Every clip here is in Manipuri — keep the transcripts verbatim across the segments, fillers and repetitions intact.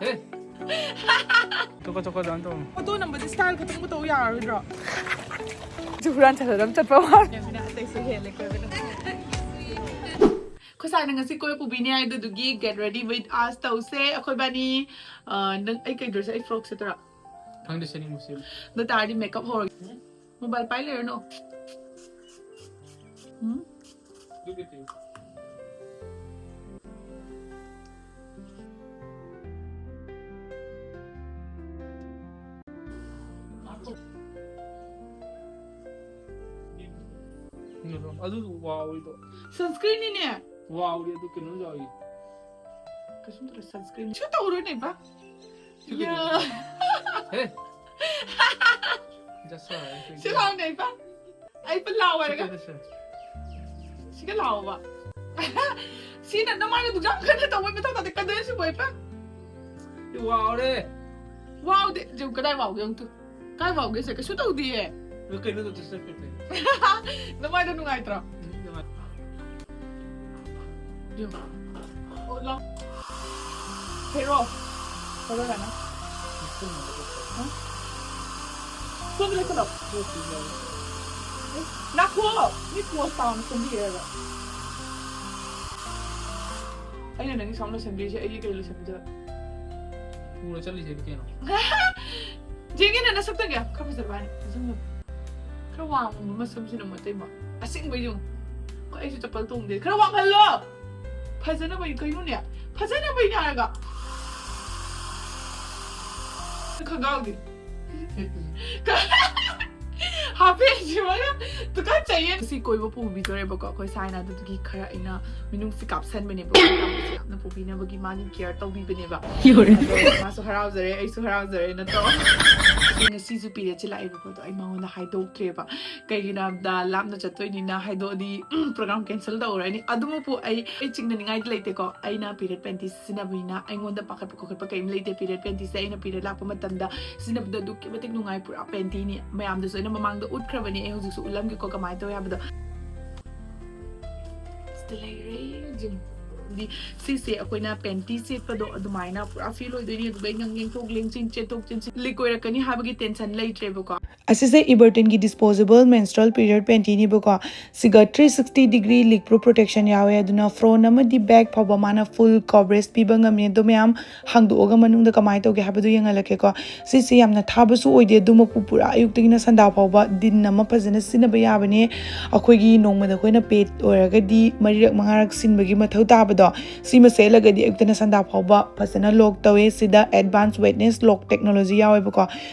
ꯍꯦ꯫ ꯆꯣꯀꯣ ꯆꯣꯀꯣ ꯗꯥꯟ ꯇꯧ꯫ ꯐꯣꯇꯣ ꯅꯝꯕꯗꯤ ꯁ꯭ꯇꯥꯏꯜ ꯈꯛꯇꯪꯕꯨ ꯇꯧ ꯌꯥꯔꯣꯏꯗ꯭ꯔꯣ? ꯍꯨꯔꯥꯟ ꯆꯠꯊꯗꯝ ꯆꯠꯄ ꯃꯥꯜꯂꯦ꯫ ꯑꯇꯩꯁꯨ ꯍꯦꯜꯂꯦ ꯀꯣꯏꯕꯅ꯫ ꯑꯩꯈꯣꯏ ꯁꯥꯏꯅ ꯉꯁꯤ ꯀꯣꯏꯕ ꯄꯨꯕꯤꯅꯤ ꯍꯥꯏꯗꯨꯗꯨꯒꯤ get ready with us ꯇꯧꯁꯦ ꯑꯩꯈꯣꯏꯕꯥꯅꯤ꯫ ꯑ, ꯅꯪ ꯑꯩ ꯀꯩ ꯗ꯭ꯔꯦꯁ ꯑꯩ ꯐ꯭ꯔꯣꯛ ꯁꯦꯠꯇꯣꯏꯔꯥ? ꯈꯪꯗꯦ ꯁꯦꯠꯅꯤꯡꯕ ꯁꯦꯠꯂꯨ꯫ ꯑꯗꯨ ꯇꯥꯔꯗꯤ ꯃꯦꯀꯞ ꯍꯧꯔꯒꯦ꯫ ꯃꯣꯕꯥꯏꯜ ꯄꯥꯏ ꯂꯩꯔꯅꯨ꯫ ꯎꯝ? ꯑꯗꯨꯒꯤꯗꯤ꯫ ꯑꯗꯨ ꯋꯥꯎꯔꯤꯗꯣ꯫ ꯁꯟꯁꯀ꯭ꯔꯤꯟꯅꯤꯅꯦ꯫ ꯋꯥꯎꯔꯤ ꯑꯗꯨ ꯀꯩꯅꯣꯝ ꯌꯥꯎꯔꯤ꯫ ꯀꯩꯁꯨꯝ ꯇꯧꯔꯣꯏ ꯁꯟꯁꯀ꯭ꯔꯤꯟ꯫ ꯁꯤ ꯇꯧꯔꯣꯏꯅꯦ ꯕ꯫ ꯁꯤ ꯀꯩꯅꯣ? ꯌꯥ꯫ ꯍꯦ꯫ Just ꯍꯥꯏ꯫ ꯁꯤ ꯂꯥꯎꯅꯦ ꯏꯄꯥ꯫ ꯑꯩ ꯏꯄꯥ ꯂꯥꯎ ꯍꯥꯏꯔꯒ꯫ ꯁꯤꯒ ꯂꯥꯎꯕ꯫ ꯁꯤꯅ ꯅꯃꯥꯏꯅ ꯗꯨꯛ ꯌꯥꯝ ꯀꯟꯅ ꯇꯧꯕꯩ ꯃꯊꯧ ꯇꯥꯗꯦ꯫ ꯀꯗꯔ ꯁꯤꯕꯣ ꯏꯄꯥ꯫ ꯁꯤ ꯋꯥꯎꯔꯦ꯫ ꯋꯥꯎꯗꯦ꯫ ꯖꯤꯝ ꯀꯗꯥꯏ ꯋꯥꯎꯒꯦ ꯑꯝꯇ꯫ ꯀꯥꯏ ꯋꯥꯎꯒꯦ ꯁꯦ? ꯀꯩꯁꯨ ꯇꯧꯗꯤꯌꯦ꯫ ꯑꯗꯨ ꯀꯩꯅꯣ ꯇꯧꯗꯣꯏ ꯆꯠꯄ ꯐꯩ꯫ ꯅꯃꯥꯏꯗꯣ ꯅꯨꯡꯉꯥꯏꯇ꯭ꯔꯣ? ꯅꯨꯡꯉꯥꯏ꯫ ꯌꯦꯡꯉꯣ꯫ ꯑꯣ, ꯂꯥꯎ꯫ ꯍꯦꯔꯣ꯫ ꯍꯦꯔꯣ ꯀꯅꯥ? ꯁꯣꯝꯗ ꯂꯦꯞꯁꯜꯂꯣ꯫ ꯑꯦ, ꯂꯥꯛꯈꯣ꯫ ꯃꯤ ꯄꯣꯁ ꯇꯥꯅ ꯁꯦꯝꯕꯤꯔꯒ꯫ ꯑꯩꯅ ꯅꯪꯒꯤ ꯁꯝ ꯂꯣꯏꯁꯟꯕꯤꯔꯤꯁꯦ ꯑꯩꯒꯤ ꯀꯩ ꯂꯣꯏꯁꯟꯕꯤꯗꯣꯏꯕ? ꯄꯨꯔ ꯆꯠꯂꯤꯁꯦ ꯀꯩꯅꯣ? ꯌꯦꯡꯒꯦꯅꯦ ꯅꯁꯛꯇꯣ ꯀꯌꯥ ꯈꯔ ꯐꯖꯕ ꯍꯥꯏꯅꯤ꯫ ꯐꯖꯅ ꯈꯔ ꯋꯥꯡꯕ ꯃꯁꯝꯁꯤꯅ ꯃꯇꯩ ꯃꯥ꯫ ꯑꯁꯦꯡꯕꯩ ꯌꯦꯡꯉꯨ꯫ ꯑꯩꯈꯣꯏ ꯑꯩꯁꯨ ꯆꯄꯜ ꯇꯣꯡꯗꯦ꯫ ꯈꯔ ꯋꯥꯡꯍꯜꯂꯣ꯫ ꯐꯖꯅꯕꯩ ꯀꯩꯅꯣꯅꯦ? ꯐꯖꯅꯕꯩꯅꯦ ꯍꯥꯏꯔꯒ꯫ ꯈꯪꯒꯥꯎꯗꯤ꯫ ꯍꯥꯞꯄꯦꯟꯁꯤꯃꯒ ꯇꯨꯀꯠꯆꯩꯌꯦ꯫ ꯁꯤ ꯀꯣꯏꯕ ꯄꯨꯕꯤꯗꯣꯔꯦꯕꯀꯣ ꯑꯩꯈꯣꯏ ꯁꯥꯏꯅ꯫ ꯑꯗꯨꯗꯨꯒꯤ ꯈꯔ ꯑꯩꯅ ꯃꯤꯅꯨꯡꯁꯤ ꯀꯥꯞꯁꯟꯕꯅꯦꯕ꯫ ꯌꯥꯝꯅ ꯄꯨꯕꯤꯅꯕꯒꯤ ꯃꯥꯒꯤ ꯀꯤꯌꯔ ꯇꯧꯕꯤꯕꯅꯦꯕ꯫ ꯑꯗꯣ ꯃꯥꯁꯨ ꯍꯔꯥꯎꯖꯔꯦ, ꯑꯩꯁꯨ ꯍꯔꯥꯎꯖꯔꯦ ꯅꯠꯇ꯭ꯔꯣ? ꯑꯗꯣ ꯉꯁꯤꯁꯨ ꯄꯤꯔꯤꯌꯠꯁꯤ ꯂꯥꯛꯑꯦꯕꯀꯣ꯫ ꯑꯗꯣ ꯑꯩ ꯃꯉꯣꯟꯗ ꯍꯥꯏꯗꯣꯛꯇ꯭ꯔꯦꯕ꯫ ꯀꯩꯒꯤꯅꯣ ꯍꯥꯏꯕꯗ ꯂꯥꯞꯅ ꯆꯠꯇꯣꯏꯅꯤꯅ ꯍꯥꯏꯗꯣꯛꯑꯗꯤ ꯄ꯭ꯔꯣꯒ꯭ꯔꯥꯝ ꯀꯦꯟꯁꯦꯜ ꯇꯧꯔꯅꯤ꯫ ꯑꯗꯨꯃꯛꯄꯨ ꯑꯩ ꯑꯩ ꯆꯤꯡꯅꯅꯤꯡꯉꯥꯏꯗꯤ ꯂꯩꯇꯦꯀꯣ꯫ ꯑꯩꯅ ꯄꯤꯔꯤꯌꯠ ꯄꯦꯟꯇꯤ ꯁꯤꯖꯤꯟꯅꯕꯅꯤꯅ ꯑꯩꯉꯣꯟꯗ ꯄꯥꯈꯠꯄ ꯈꯣꯀꯠꯄ ꯀꯔꯤꯝ ꯂꯩꯇꯦ꯫ ꯄꯤꯔꯤꯌꯠ ꯄꯦꯟꯇꯤꯁꯦ ꯑꯩꯅ ꯄꯤꯔꯤꯌꯠ ꯂꯥꯛꯄ ꯃꯇꯝꯗ ꯁꯤꯖꯤꯟꯅꯕꯗ ꯑꯗꯨꯛꯀꯤ ꯃꯇꯤꯛ ꯅꯨꯡꯉꯥꯏ꯫ ꯄꯨꯔꯥ ꯄꯦꯟꯇꯤꯅꯤ꯫ ꯃꯌꯥꯝꯗꯁꯨ ꯑꯩꯅ ꯃꯃꯥꯡꯗ ꯎꯠꯈ꯭ꯔꯕꯅꯤ꯫ ꯑꯩ ꯍꯧꯖꯤꯛꯁꯨ ꯎꯠꯂꯝꯒꯦꯀꯣ ꯀꯃꯥꯏꯅ ꯇꯧꯋꯦ ꯍꯥꯏꯕꯗꯣ꯫ ꯁꯤꯗ ꯂꯩꯔꯦ ꯖꯤꯝ꯫ ꯁꯤꯁꯦ ꯑꯩꯈꯣꯏꯅ ꯄꯦꯟꯇꯤ ꯁꯦꯠꯄꯗꯣ ꯑꯗꯨꯃꯥꯏꯅ ꯄꯨꯔꯥ ꯐꯤꯜ ꯑꯣꯏꯗꯣꯏꯅꯤ꯫ ꯑꯗꯨꯒ ꯑꯩ ꯅꯪ ꯂꯦꯡꯊꯣꯛ ꯂꯦꯡꯁꯤꯟ, ꯆꯦꯟꯊꯣꯛ ꯆꯦꯟꯁꯤꯟ, ꯂꯤꯛ ꯑꯣꯏꯔꯛꯀꯅꯤ ꯍꯥꯏꯕꯒꯤ ꯇꯦꯟꯁꯟ ꯂꯩꯇ꯭ꯔꯦꯕꯀꯣ꯫ ꯑꯁꯤꯁꯦ ꯏꯕꯔꯇꯟꯒꯤ ꯗꯤꯁꯄꯣꯖꯦꯕꯜ ꯃꯦꯟꯁꯇ꯭ꯔꯨꯑꯦꯜ ꯄꯤꯔꯤꯌꯗ ꯄꯦꯟꯇꯤꯅꯦꯕꯀꯣ꯫ ꯁꯤꯒ ꯊ꯭ꯔꯤ ꯁꯤꯛꯁꯇꯤ ꯗꯤꯒ꯭ꯔꯤ ꯂꯤꯛ ꯄ꯭ꯔꯨꯐ ꯄ꯭ꯔꯣꯇꯦꯛꯁꯟ ꯌꯥꯎꯋꯦ, ꯑꯗꯨꯅ ꯐ꯭ꯔꯣꯟ ꯑꯃꯗꯤ ꯕꯦꯛ ꯐꯥꯎꯕ ꯃꯥꯅ ꯐꯨꯜ ꯀꯣꯚꯔꯦꯖ ꯄꯤꯕ ꯉꯝꯃꯤ꯫ ꯑꯗꯣ ꯃꯌꯥꯝ ꯍꯥꯡꯗꯣꯛꯑꯒ ꯃꯅꯨꯡꯗ ꯀꯃꯥꯏꯅ ꯇꯧꯒꯦ ꯍꯥꯏꯕꯗꯨ ꯌꯦꯡꯍꯜꯂꯛꯀꯦꯀꯣ꯫ ꯁꯤꯁꯦ ꯌꯥꯝꯅ ꯊꯥꯕꯁꯨ ꯑꯣꯏꯗꯦ, ꯑꯗꯨꯃꯛꯄꯨ ꯄꯨꯔꯥ ꯑꯌꯨꯛꯇꯒꯤꯅ ꯁꯟꯗꯥ ꯐꯥꯎꯕ ꯗꯤꯟ ꯑꯃ ꯐꯖꯅ ꯁꯤꯖꯤꯟꯅꯕ ꯌꯥꯕꯅꯦ꯫ ꯑꯩꯈꯣꯏꯒꯤ ꯅꯣꯡꯃꯗ ꯑꯩꯈꯣꯏꯅ ꯄꯦꯠ ꯑꯣꯏꯔꯒꯗꯤ ꯃꯔꯤꯔꯛ ꯃꯉꯥꯔꯛ ꯁꯤꯟꯕꯒꯤ ꯃꯊꯧ ꯇꯥꯕꯗꯣ, ꯁꯤꯃ ꯁꯦꯠꯂꯒꯗꯤ ꯑꯌꯨꯛꯇꯅ ꯁꯟꯗꯥ ꯐꯥꯎꯕ ꯐꯖꯅ ꯂꯣꯛ ꯇꯧꯋꯦ꯫ ꯁꯤꯗ ꯑꯦꯗꯚꯥꯟꯁ ꯋꯦꯠꯅꯦꯁ ꯂꯣꯛ ꯇꯦꯛꯅꯣꯂꯣꯖꯤ ꯌꯥꯎꯋꯦꯕꯀꯣ,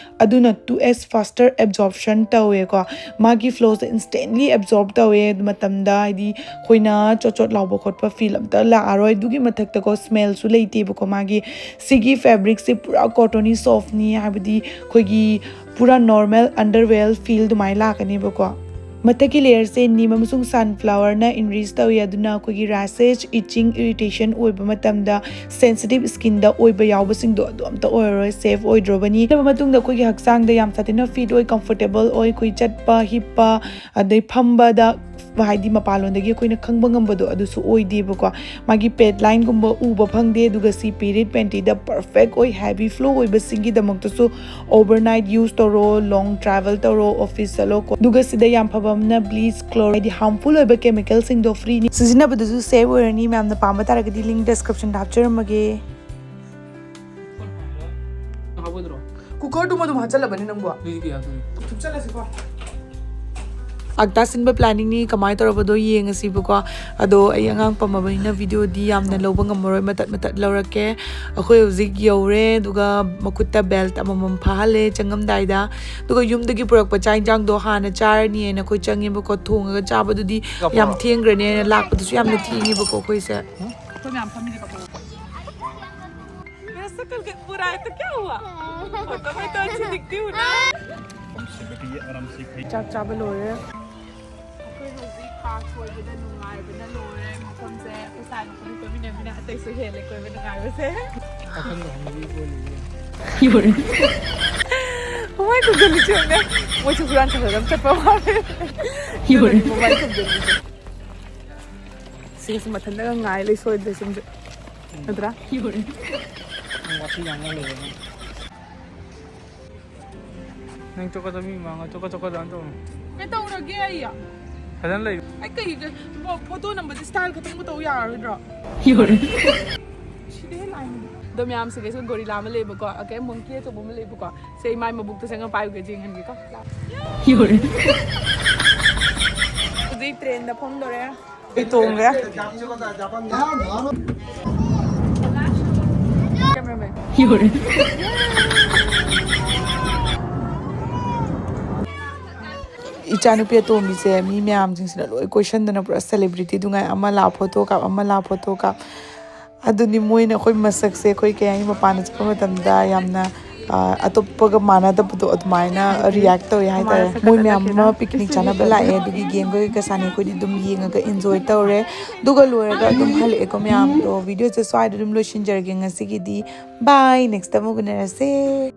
ꯑꯗꯨꯅ ꯇꯨ ꯑꯦꯛꯁ ꯐꯥꯁꯇꯔ ꯑꯦꯕꯖꯣꯔꯞꯁꯟ ꯇꯧꯋꯦꯀꯣ꯫ ꯃꯥꯒꯤ ꯐ꯭ꯂꯣꯁꯦ ꯏꯟꯁꯇꯦꯟꯂꯤ ꯑꯦꯕꯖꯣꯔꯞ ꯇꯧꯋꯦ ꯃꯇꯝꯗ, ꯍꯥꯏꯗꯤ ꯑꯩꯈꯣꯏꯅ ꯆꯣꯠ ꯆꯣꯠ ꯂꯥꯎꯕ ꯈꯣꯠꯄ ꯐꯤꯜ ꯑꯝꯇ ꯂꯥꯛꯑꯔꯣꯏ꯫ ꯑꯗꯨꯒꯤ ꯃꯊꯛꯇꯀꯣ ꯁ꯭ꯃꯦꯜꯁꯨ ꯂꯩꯇꯦꯕꯀꯣ꯫ ꯃꯥꯒꯤ ꯁꯤꯒꯤ ꯐꯦꯕ꯭ꯔꯤꯛꯁꯦ ꯄꯨꯔꯥ ꯀꯣꯇꯣꯅꯤ ꯁꯣꯐꯅꯤ, ꯍꯥꯏꯕꯗꯤ ꯑꯩꯈꯣꯏꯒꯤ ꯄꯨꯔꯥ ꯅꯣꯔꯃꯦꯜ ꯑꯟꯗꯔꯋꯦꯌꯔ ꯐꯤꯜ ꯑꯗꯨꯃꯥꯏꯅ ꯂꯥꯛꯀꯅꯦꯕꯀꯣ꯫ ꯃꯊꯛꯀꯤ ꯂꯦꯌꯔꯁꯦ ꯅꯤꯝ ꯑꯃꯁꯨꯡ ꯁꯟꯐ꯭ꯂꯥꯋꯔꯅ ꯏꯟꯔꯤꯆ ꯇꯧꯏ, ꯑꯗꯨꯅ ꯑꯩꯈꯣꯏꯒꯤ ꯔꯦꯁꯦꯁ, ꯏꯆꯤꯡ, ꯏꯔꯤꯇꯦꯁꯟ ꯑꯣꯏꯕ ꯃꯇꯝꯗ ꯁꯦꯟꯁꯤꯇꯤꯞ ꯁ꯭ꯀꯤꯟꯗ ꯑꯣꯏꯕ ꯌꯥꯎꯕꯁꯤꯡꯗꯣ ꯑꯗꯨ ꯑꯝꯇ ꯑꯣꯏꯔꯔꯣꯏ, ꯁꯦꯐ ꯑꯣꯏꯗ꯭ꯔꯣꯕꯅꯤ꯫ ꯁꯤꯖꯤꯟꯅꯕ ꯃꯇꯨꯡꯗ ꯑꯩꯈꯣꯏꯒꯤ ꯍꯛꯆꯥꯡꯗ ꯌꯥꯝ ꯁꯥꯊꯤꯅ ꯐꯤꯠ ꯑꯣꯏ, ꯀꯝꯐꯣꯔꯇꯦꯕꯜ ꯑꯣꯏ, ꯑꯩꯈꯣꯏ ꯆꯠꯄ, ꯍꯤꯞꯄ, ꯑꯗꯩ ꯐꯝꯕꯗ, ꯍꯥꯏꯗꯤ ꯃꯄꯥꯟꯂꯣꯝꯗꯒꯤ ꯑꯩꯈꯣꯏꯅ ꯈꯪꯕ ꯉꯝꯕꯗꯣ ꯑꯗꯨꯁꯨ ꯑꯣꯏꯗꯦꯕꯀꯣ꯫ ꯃꯥꯒꯤ ꯄꯦꯠ ꯂꯥꯏꯟꯒꯨꯝꯕ ꯎꯕ ꯐꯪꯗꯦ, ꯑꯗꯨꯒ ꯁꯤ ꯄꯤꯔꯤꯌꯗ ꯄꯦꯟꯇꯤꯗ ꯄꯔꯐꯦꯛ ꯑꯣꯏ, ꯍꯦꯚꯤ ꯐ꯭ꯂꯣ ꯑꯣꯏꯕꯁꯤꯡꯒꯤꯗꯃꯛꯇꯁꯨ ꯑꯣꯚꯔꯅꯥꯏꯠ ꯌꯨꯁ ꯇꯧꯔꯣ, ꯂꯣꯡ ꯇ꯭ꯔꯥꯚꯦꯜ ꯇꯧꯔꯣ, ꯑꯣꯐꯤꯁ ꯆꯠꯂꯣ ꯀꯣ꯫ ꯑꯗꯨꯒ ꯁꯤꯗ ꯌꯥꯝ ꯐꯕ ꯑꯃꯅ ꯕ꯭ꯂꯤꯆ, ꯀ꯭ꯂꯣꯔ, ꯍꯥꯏꯗꯤ ꯍꯥꯔꯝꯐꯨꯜ ꯑꯣꯏꯕ ꯀꯦꯃꯤꯀꯦꯜꯁꯤꯡꯗꯣ ꯐ꯭ꯔꯤꯅꯤ, ꯁꯤꯖꯤꯟꯅꯕꯗꯁꯨ ꯁꯦꯐ ꯑꯣꯏꯔꯅꯤ꯫ ꯃꯌꯥꯝꯅ ꯄꯥꯝꯕ ꯇꯥꯔꯒꯗꯤ ꯂꯤꯡ ꯗꯦꯁꯀ꯭ꯔꯤꯞꯁꯟꯗ ꯍꯥꯞꯆꯔꯝꯃꯒꯦ꯫ ꯍꯥꯞꯄꯣꯏꯗ꯭ꯔꯣ? ꯀꯨꯀꯔꯗꯨꯃ ꯑꯗꯨꯝ ꯍꯥꯆꯜꯂꯕꯅꯤ ꯅꯪꯕꯨ꯫ ꯑꯗꯨꯗꯤ ꯀꯌꯥ ꯊꯣꯛꯏ? ꯊꯨꯞꯆꯜꯂꯁꯤꯀꯣ꯫ ꯑꯛꯇꯥ ꯁꯤꯟꯕ ꯄ꯭ꯂꯥꯅꯤꯡꯅꯤ, ꯀꯃꯥꯏꯅ ꯇꯧꯔꯕꯗꯣ ꯌꯦꯡꯉꯁꯤꯕꯀꯣ꯫ ꯑꯗꯣ ꯑꯩ ꯑꯉꯥꯡ ꯄꯝꯃꯕꯅꯤꯅ ꯚꯤꯗꯤꯑꯣꯗꯤ ꯌꯥꯝꯅ ꯂꯧꯕ ꯉꯝꯃꯔꯣꯏ, ꯃꯇꯠ ꯃꯇꯠ ꯂꯧꯔꯛꯀꯦ꯫ ꯑꯩꯈꯣꯏ ꯍꯧꯖꯤꯛ ꯌꯧꯔꯦ, ꯑꯗꯨꯒ ꯃꯈꯨꯠꯇ ꯕꯦꯜꯠ ꯑꯃꯃꯝ ꯐꯥꯍꯜꯂꯦ ꯆꯪꯉꯝꯗꯥꯏꯗ꯫ ꯑꯗꯨꯒ ꯌꯨꯝꯗꯒꯤ ꯄꯨꯔꯛꯄ ꯆꯥꯛ ꯌꯦꯟꯁꯥꯡꯗꯣ ꯍꯥꯟꯅ ꯆꯥꯔꯅꯤꯅ ꯑꯩꯈꯣꯏ ꯆꯪꯉꯦꯕꯀꯣ꯫ ꯊꯣꯡꯉꯒ ꯆꯥꯕꯗꯨꯗꯤ ꯌꯥꯝ ꯊꯦꯡꯈ꯭ꯔꯅꯦꯅ ꯂꯥꯛꯄꯗꯨꯁꯨ ꯌꯥꯝꯅ ꯊꯦꯡꯉꯦꯕꯀꯣ ꯑꯩꯈꯣꯏꯁꯦ꯫ ꯑꯩꯈꯣꯏ ꯃꯌꯥꯝ ꯐꯝꯃꯤꯅꯦ ꯀꯞꯄꯒ꯫ मेरा शक्ल के बुरा है तो क्या हुआ? फोटो में तो अच्छी दिखती हूँ ना। ꯆꯥꯛ ꯆꯥꯕ ꯂꯣꯏꯔꯦ꯫ ꯑꯩꯈꯣꯏ ꯍꯧꯖꯤꯛ ꯄꯥꯔꯛ ꯀꯣꯏꯕꯗ ꯅꯨꯡꯉꯥꯏꯕꯅ ꯂꯣꯏꯔꯦ꯫ ꯃꯐꯝꯁꯦ ꯑꯩꯈꯣꯏ ꯁꯥꯏ ꯃꯈꯣꯏ ꯀꯣꯏꯃꯤꯟꯅꯃꯤꯅ ꯑꯇꯩꯁꯨ ꯍꯦꯜꯂꯦ ꯀꯣꯏꯕ ꯅꯨꯡꯉꯥꯏꯕꯁꯦ꯫ ꯄꯥꯈꯪꯒ ꯍꯅꯨꯕꯤ ꯀꯣꯏꯔꯤꯌꯦ꯫ ꯃꯃꯥꯏ ꯈꯨꯝꯖꯤꯜꯂꯤꯁꯤ ꯌꯦꯡꯉꯨꯅꯦ꯫ ꯃꯣꯏꯁꯨ ꯍꯨꯔꯥꯟ ꯆꯠꯄꯗ ꯑꯗꯨꯝ ꯆꯠꯄ ꯃꯥꯜꯂꯦ꯫ ꯌꯣꯔꯦ꯫ ꯃꯃꯥꯏ ꯈꯨꯝꯖꯤꯜꯂꯤꯁꯦ꯫ ꯁꯤꯒꯁꯨ ꯃꯊꯟꯇꯒ ꯉꯥꯏ ꯂꯩ ꯁꯣꯏꯗ꯭ꯔꯦ ꯁꯨꯝꯁꯨ, ꯅꯠꯇ꯭ꯔꯥ? ꯅꯪ ꯋꯥꯊꯤ ꯉꯥꯡꯅ ꯂꯩꯔꯦ ꯅꯪ꯫ ꯅꯪ ꯆꯣꯀꯣꯗ ꯃꯤ ꯃꯥꯡꯉ ꯆꯣꯀꯣ ꯆꯣꯀꯣ ꯗꯥꯟ ꯇꯧꯅꯨ꯫ ꯀꯩꯗꯧꯔꯒꯦ ꯑꯩ? ꯐꯖꯅ ꯂꯩꯌꯨ꯫ ꯑꯩ ꯀꯩꯒꯤ ꯐꯣꯇꯣ ꯅꯝꯕꯗꯤ ꯁ꯭ꯇꯥꯏꯜ ꯈꯛꯇꯪꯕꯨ ꯇꯧ ꯌꯥꯔꯣꯏꯗ꯭ꯔꯣ? ꯁꯤꯗꯤ ꯍꯦꯟ ꯂꯥꯏꯅꯤ꯫ ꯑꯗꯣ ꯃꯌꯥꯝꯁꯦ ꯀꯩꯁꯨ ꯒꯣꯔꯤꯂꯥ ꯑꯃ ꯂꯩꯕꯀꯣ, ꯑꯣꯀꯦ, ꯃꯣꯡꯀꯤ ꯑꯆꯧꯕ ꯑꯃ ꯂꯩꯕꯀꯣ꯫ ꯁꯦ ꯏꯃꯥꯏ ꯃꯕꯨꯛꯇ ꯆꯪꯉ ꯄꯥꯏꯔꯨꯒꯦ ꯌꯦꯡꯍꯟꯒꯦꯀꯣ꯫ ꯍꯧꯖꯤꯛ ꯇ꯭ꯔꯦꯟꯗ ꯐꯝꯗꯣꯔꯦ꯫ ꯑꯩ ꯇꯣꯡꯈ꯭ꯔꯦ꯫ Cameraman꯫ ꯏꯆꯥꯅꯨꯄꯤ ꯑꯇꯣꯝꯕꯤꯁꯦ ꯃꯤ ꯃꯌꯥꯝꯁꯤꯡꯁꯤꯅ ꯂꯣꯏ ꯀꯣꯏꯁꯟꯗꯅ ꯄꯨꯔꯥ celebrity ꯗꯨꯉꯥꯏ, ꯑꯃ ꯂꯥꯛ ꯐꯣꯇꯣ ꯀꯥꯞ, ꯑꯃ ꯂꯥꯛ ꯐꯣꯇꯣ ꯀꯥꯞ꯫ ꯑꯗꯨꯅꯤ ꯃꯣꯏꯅ ꯑꯩꯈꯣꯏ ꯃꯁꯛꯁꯦ ꯑꯩꯈꯣꯏ ꯀꯩ ꯍꯥꯏꯅꯤ, ꯃꯄꯥꯟꯗ ꯆꯠꯄ ꯃꯇꯝꯗ ꯌꯥꯝꯅ, ꯑ, ꯑꯇꯣꯞꯄꯒ ꯃꯥꯟꯅꯗꯕꯗꯣ ꯑꯗꯨꯃꯥꯏꯅ react ꯇꯧꯋꯦ ꯍꯥꯏꯇꯥꯔꯦ꯫ ꯃꯣꯏ ꯃꯌꯥꯝ ꯑꯃ picnic ꯆꯥꯅꯕ ꯂꯥꯛꯑꯦ, ꯑꯗꯨꯒꯤ game ꯀꯩꯀꯥ ꯁꯥꯟꯅꯩ, ꯑꯩꯈꯣꯏꯗꯤ ꯑꯗꯨꯝ ꯌꯦꯡꯉꯒ enjoy ꯇꯧꯔꯦ꯫ ꯑꯗꯨꯒ ꯂꯣꯏꯔꯒ ꯑꯗꯨꯝ ꯍꯜꯂꯛꯑꯦꯀꯣ ꯃꯌꯥꯝꯗꯣ꯫ Video ꯁꯦ ꯁ꯭ꯋꯥꯏꯗ ꯑꯗꯨꯝ ꯂꯣꯏꯁꯤꯟꯖꯔꯒꯦ ꯉꯁꯤꯒꯤꯗꯤ꯫ Bye, next ꯇ ꯑꯃꯨꯛ ꯎꯅꯔꯁꯦ꯫